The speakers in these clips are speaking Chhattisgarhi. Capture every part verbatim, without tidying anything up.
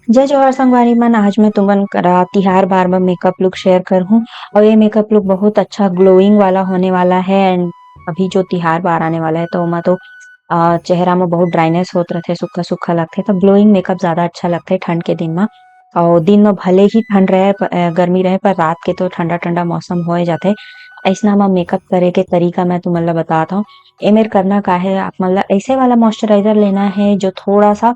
जय जोहार संगवारी मन, आज मैं तुमन करा तिहार बार बर मेकअप लुक शेयर करहूँ। और ये मेकअप लुक बहुत अच्छा ग्लोइंग वाला होने वाला है। एंड अभी जो तिहार बार आने वाला है, तो ओमा तो अ, चेहरा में बहुत ड्राइनेस होत रथे, सुक्खा सुक्खा लगथे, तो ग्लोइंग मेकअप ज्यादा अच्छा लगथे ठंड के दिन में। और दिन में भले ही ठंड रहे, प-, अ, गर्मी रहे, पर रात के तो ठंडा ठंडा मौसम हो जाथे। ऐसना में मेकअप करे के तरीका मैं तुमन ला बतात हूँ। एमेर करना का है, आप मन ला ऐसे वाला मॉइस्चराइजर लेना है जो थोड़ा सा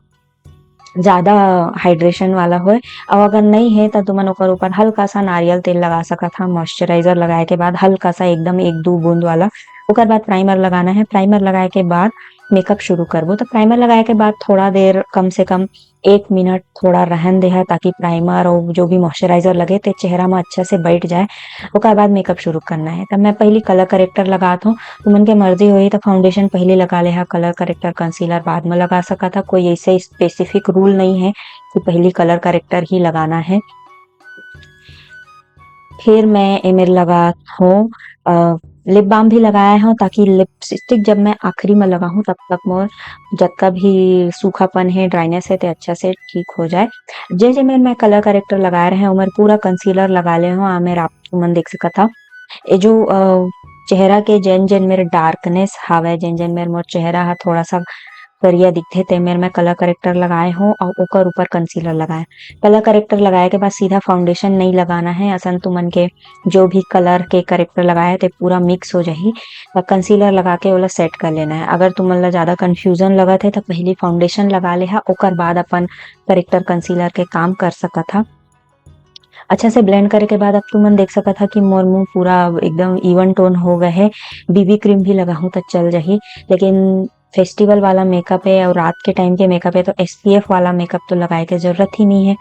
ज्यादा हाइड्रेशन वाला होए। और अगर नहीं है, तो तुमन ओकर ऊपर हल्का सा नारियल तेल लगा सकत हा। मॉइस्चराइजर लगाए के बाद हल्का सा, एकदम एक दो बूंद वाला, ओकर बाद प्राइमर लगाना है। प्राइमर लगाए के बाद मेकअप शुरू करबो। तो प्राइमर लगाए के बाद थोड़ा देर, कम से कम एक मिनट थोड़ा रहन देहा, ताकि प्राइमर और जो भी मॉइस्चराइजर लगे, ते चेहरा में अच्छा से बैठ जाए। ओकर बाद मेकअप शुरू करना है। तब मैं पहली कलर करेक्टर लगात हूँ। तुमन के मर्जी होही, तो फाउंडेशन पहले लगा लेहा, कलर करेक्टर, कंसीलर बाद में लगा सकत हा। कोई ऐसे स्पेसिफिक रूल नहीं है कि पहली कलर करेक्टर ही लगाना है। फिर मैं एमेर लगात हूँ, अ, लिप बाम भी लगाए हूँ, ताकि लिपस्टिक जब मैं आखिरी में लगाहूँ, तब तक मोर जतका भी सूखापन है, ड्राइनेस है, ते अच्छा से ठीक हो जाए। जे जे मेर मैं कलर करेक्टर लगाए रहे, ओमेर पूरा कंसीलर लगा ले हूँ। आमेर आप तुमन देख सकत हा, ये जो, अ, चेहरा के जेन जेन मेर डार्कनेस हावय, जेन जेन मेर मोर चेहरा हा थोड़ा सा करिया दिखथे, ते मेर मैं कलर करेक्टर लगाए हूँ और ओकर ऊपर कंसीलर लगाए। कलर करेक्टर लगाए के बाद सीधा फाउंडेशन नहीं लगाना है, असन तुमन के जो भी कलर के करेक्टर लगाए, ते पूरा मिक्स हो जाही। और कंसीलर लगा के ओला सेट कर लेना है। अगर तुमन ला ज्यादा कंफ्यूजन लगत है, तो पहली फाउंडेशन लगा लेहा, ओकर बाद अपन करेक्टर कंसीलर के काम कर सकत हा। अच्छा से ब्लेंड करे के बाद अब तुमन देख सकत हा कि मोर मुंह पूरा एकदम इवन टोन हो गए है। बीबी क्रीम भी लगाहूं तो चल जाही, लेकिन फेस्टिवल वाला मेकअप है और रात के टाइम के मेकअप है, तो एसपीएफ वाला मेकअप तो लगाए के जरूरत ही नहीं है।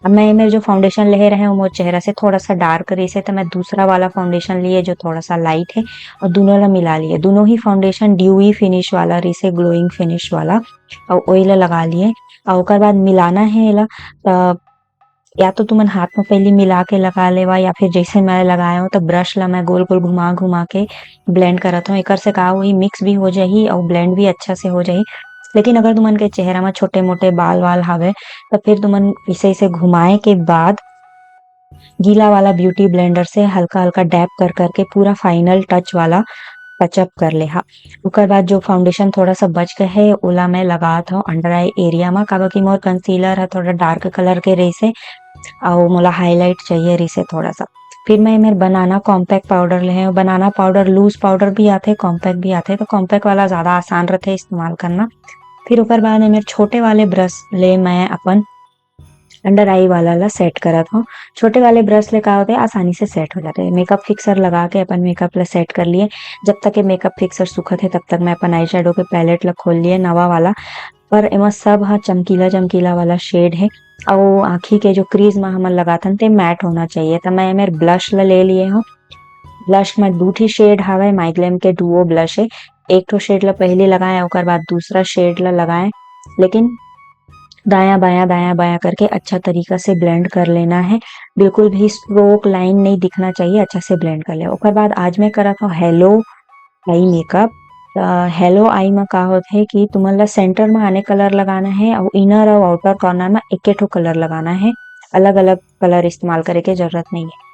अब मैं एमेर जो फाउंडेशन ले रहे हूँ, मोर चेहरा से थोड़ा सा डार्क रही से, तो मैं दूसरा वाला फाउंडेशन लिए जो थोड़ा सा लाइट है, और दोनों ला मिला लिए। दोनों ही फाउंडेशन ड्यूई फिनिश वाला रही से, ग्लोइंग फिनिश वाला, और ओइला लगा लिए। और ओकर बाद मिलाना है एला, त या तो तुमन हाथ में पहले मिला के लगा लेवा, या फिर जैसे मैं लगाए हूँ, तो ब्रश ला मैं गोल गोल घुमा घुमा के ब्लेंड करत हूँ। एकर से का होही, मिक्स भी हो जाही और ब्लेंड भी अच्छा से हो जाही। लेकिन अगर तुमन के चेहरा में छोटे मोटे बाल वाल हावे, तो फिर तुमन इसे, इसे घुमाए के बाद गीला वाला ब्यूटी ब्लेंडर से हल्का हल्का डैब कर करके पूरा फाइनल टच वाला टचअप कर लेहा। ओकर बाद जो फाउंडेशन थोड़ा सा बच गए है, ओला मैं लगात हूँ अंडर आई एरिया में, काबर कि मोर कंसीलर है थोड़ा डार्क कलर के रही से, और मोला हाईलाइट चाहिए रही से थोड़ा सा। फिर मैं एमेर बनाना कॉम्पैक्ट पाउडर ले हूँ। बनाना पाउडर लूज पाउडर भी आथे, कॉम्पैक्ट भी आथे, तो कॉम्पैक्ट वाला ज्यादा आसान रहथे इस्तेमाल करना। फिर ओकर बाद एमेर छोटे वाले ब्रश ले मैं अपन अंडर आई वाला ला सेट करत हूँ। छोटे वाले ब्रश ले का होथे, आसानी से सेट हो जाथे। मेकअप फिक्सर लगा के अपन मेकअप ला सेट कर लिए। जब तक ये मेकअप फिक्सर सूखत है, तब तक मैं अपन आई शेडो के पैलेट ला खोल लिए, नवा वाला। पर एमा सब हा चमकीला चमकीला वाला शेड है, और आँखी के जो क्रीज में हमन लगाथन, ते मैट होना चाहिए। तो मैं एमेर ब्लश ला ले लिए हूँ। ब्लश में दू ठी शेड हावय, माइग्लेम के डुओ ब्लश है। एक ठो शेड ला पहले लगाए, ओकर बाद दूसरा शेड ला लगाए, लेकिन दाया बाया, दाया बाया करके अच्छा तरीका से ब्लेंड कर लेना है। बिल्कुल भी स्ट्रोक लाइन नहीं दिखना चाहिए, अच्छा से ब्लेंड कर ले। ओकर बाद आज मैं करत हूँ हेलो आई मेकअप। हेलो आई में का होत है कि तुमन ला सेंटर में आने कलर लगाना है, और इनर और आउटर कॉर्नर में एक ठो कलर लगाना है। अलग अलग कलर इस्तेमाल करे के जरूरत नहीं है।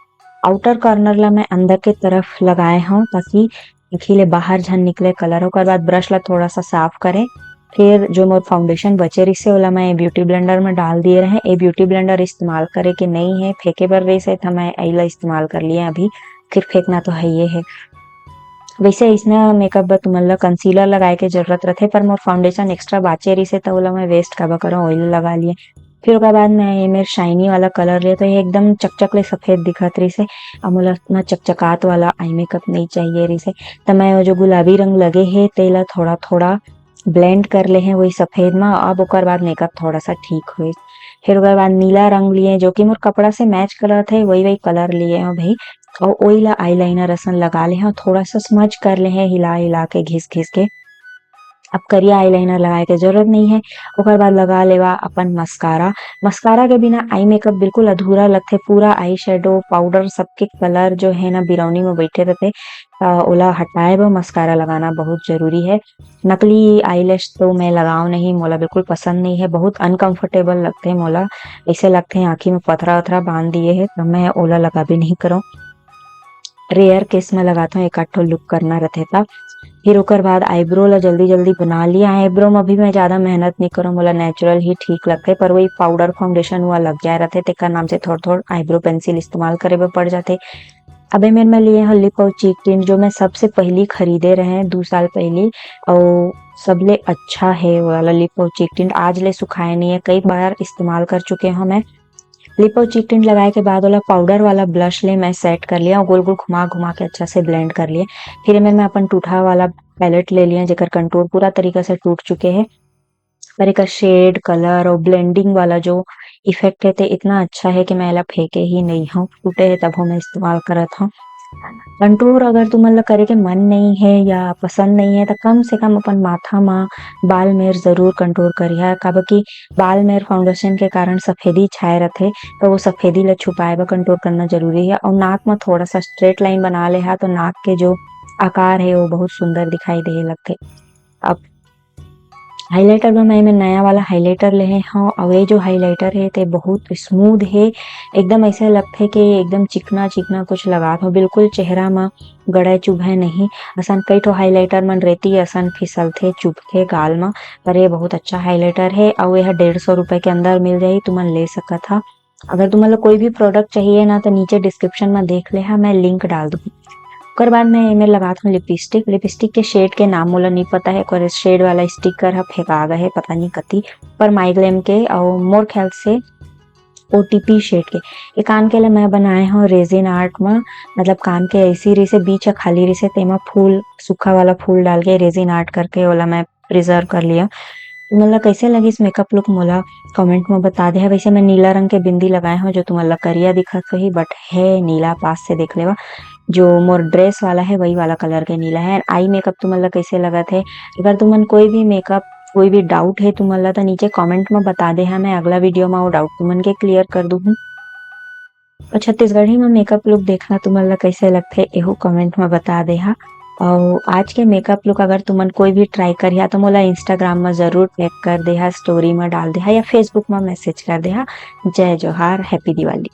आउटर कॉर्नर ला मैं अंदर के तरफ लगाए हूँ, ताकि आँखी ले बाहर झन निकले कलर। ओकर बाद ब्रश ला थोड़ा सा साफ करें। फिर जो मोर फाउंडेशन बचे रहिसे, ओला मैं ब्यूटी ब्लेंडर में डाल दिए रहे। ए ब्यूटी ब्लेंडर इस्तेमाल करे के नहीं है, फेंके बर रहिसे, त मैं एला इस्तेमाल कर लिए अभी। फिर फेंकना तो है ये है। वैसे इसना मेकअप बर तुमन ला कंसीलर लगाए के जरूरत रथे, पर मोर फाउंडेशन एक्स्ट्रा बाचे रहिसे, त ओला मैं वेस्ट काबर करूँ, ओइल लगा लिए। फिर ओकर बाद मैं ये मेर शाइनी वाला कलर लिए, तो ये एकदम चकचक ले सफेद दिखत रहिसे। अब मोला इतना चकचकात वाला आई मेकअप नहीं चाहिए रहिसे, त मैं वो जो गुलाबी रंग लगे है, तेला थोड़ा थोड़ा ब्लेंड कर ले हैं वही सफेद में। अब ओकर बाद मेकअप थोड़ा सा ठीक होइस। फिर ओकर बाद नीला रंग लिए, जो कि मोर कपड़ा से मैच करत है, वही वही कलर लिए हैं भाई। और वही ला आईलाइनर असन लगा ले हैं, थोड़ा सा स्मज कर ले हैं, हिला हिला के, घिस घिस के। अब करिया eyeliner लगाए के जरूरत नहीं है। ओकर बाद लगा लेवा अपन मस्कारा। मस्कारा के बिना आई मेकअप बिल्कुल अधूरा लगथे। पूरा आई शेडो, पाउडर, सबके कलर जो है ना बिरौनी में बैठे रहते, त ओला हटाए बर मस्कारा लगाना बहुत जरूरी है। नकली आईलैश तो मैं लगाव नहीं, मोला बिल्कुल पसंद नहीं है, बहुत अनकंफर्टेबल लगथे मोला। ऐसे लगथे आँखी में पथरा वथरा बांध दिए है, तो मैं ओला लगाबे नहीं करूँ। रेयर केस में लगाथों, एक आध ठो लुक करना रहथे तब। फिर ओकर बाद आईब्रो ला जल्दी जल्दी बना लिया। आईब्रो में भी मैं ज्यादा मेहनत नहीं करूँ, मोला नेचुरल ही ठीक लगथे, पर वही पाउडर फाउंडेशन हुआ लग जाए रहथे, तेकर नाम से थोड़ थोड़ आईब्रो पेंसिल इस्तेमाल करे बर पड़ जाथे। अब एमेर मैं लिए हूँ लिप और चीक टिंट, जो मैं सबसे पहली खरीदे रहे दू साल पहली, और सबले अच्छा है वो वाला लिप और चीक टिंट। आज ले सुखाए नहीं है, कई बार इस्तेमाल कर चुके हूँ मैं। लिप और चीक टिंट लगाए के बाद ओला पाउडर वाला ब्लश ले मैं सेट कर लिया और गोल गोल घुमा घुमा के अच्छा से ब्लेंड कर लिया। फिर एमेर मैं अपन टूठा वाला पैलेट ले लिया, जेकर कंटूर पूरा तरीका से टूट चुके हैं, पर एकर शेड, कलर और ब्लेंडिंग वाला जो इफेक्ट है, ते इतना अच्छा है कि मैं एला फेंके ही नहीं हूँ, टूटे है तब मैं इस्तेमाल करत हूँ। कंटूर अगर तुमन ला करे के मन नहीं है या पसंद नहीं है, तो कम से कम अपन माथा मा बाल मेर जरूर कंटूर करिहा, काबर कि बाल मेर फाउंडेशन के कारण सफेदी छाए रहथे, तो वो सफेदी ला छुपाए बर कंटूर करना जरूरी है। और नाक में थोड़ा सा स्ट्रेट लाइन बना ले हा, तो नाक के जो आकार है, वो बहुत सुंदर दिखाई दे लगथे। अब हाइलाइटर बर मैं एमे नया वाला हाइलाइटर लेहे हव, अउ ये जो हाइलाइटर है, ते बहुत स्मूथ है, एकदम ऐसे लगथे कि एकदम चिकना चिकना कुछ लगात हव, बिल्कुल चेहरा म गड़े चुभे नहीं। असन कई ठो हाइलाइटर मन रेती असन फिसलथे, चुभथे गाल म, पर ये बहुत अच्छा हाइलाइटर है, अउ ये ह डेढ़ सौ रुपए के अंदर मिल जाही, तुमन ले सकत हा। अगर तुमन ला कोई भी प्रोडक्ट चाहिए ना, तो नीचे डिस्क्रिप्शन में देख ले हा, मैं लिंक डाल दूँ। ओकर बाद मैं एमे लगात हूँ लिपस्टिक। लिपस्टिक के शेड के नाम मोला नहीं पता है, ओकर शेड वाला स्टिकर ह फेंका गए है पता नहीं कती, पर माइग्लेम के, और मोर ख्याल से ओटीपी शेड के। ये कान के लिए मैं बनाए हूँ रेजिन आर्ट में, मतलब कान के ऐसी रिसे बीच ह खाली रिसे, तेमा फूल, सूखा वाला फूल डाल के रेजिन आर्ट करके ओला मैं प्रिजर्व कर लिया। तुमन ला कैसे लगिस मेकअप लुक, मोला कमेंट में बता दे हा। वैसे मैं नीला रंग के बिंदी लगाए हूँ, जो तुमन ला करिया दिखत होही, बट है नीला, पास से देख लेवा। जो मोर ड्रेस वाला है, वही वाला कलर के नीला है। आई मेकअप तुमन ला कैसे लगत है? अगर तुमन कोई भी मेकअप, कोई भी डाउट है तुमन ला, तो नीचे कमेंट में बता दे हा, मैं अगला वीडियो में वो डाउट तुमन के क्लियर कर दूँ। और छत्तीसगढ़ी में मेकअप लुक देखना तुमन ला कैसे लगथे, एहू कमेंट में बता दे हा। और आज के मेकअप लुक अगर तुमन कोई भी ट्राई करिहा, तो मोला इंस्टाग्राम में जरूर टैग कर दे हा, स्टोरी में डाल दे हा या फेसबुक में मैसेज कर दे हा। जय जोहार, हैप्पी दिवाली।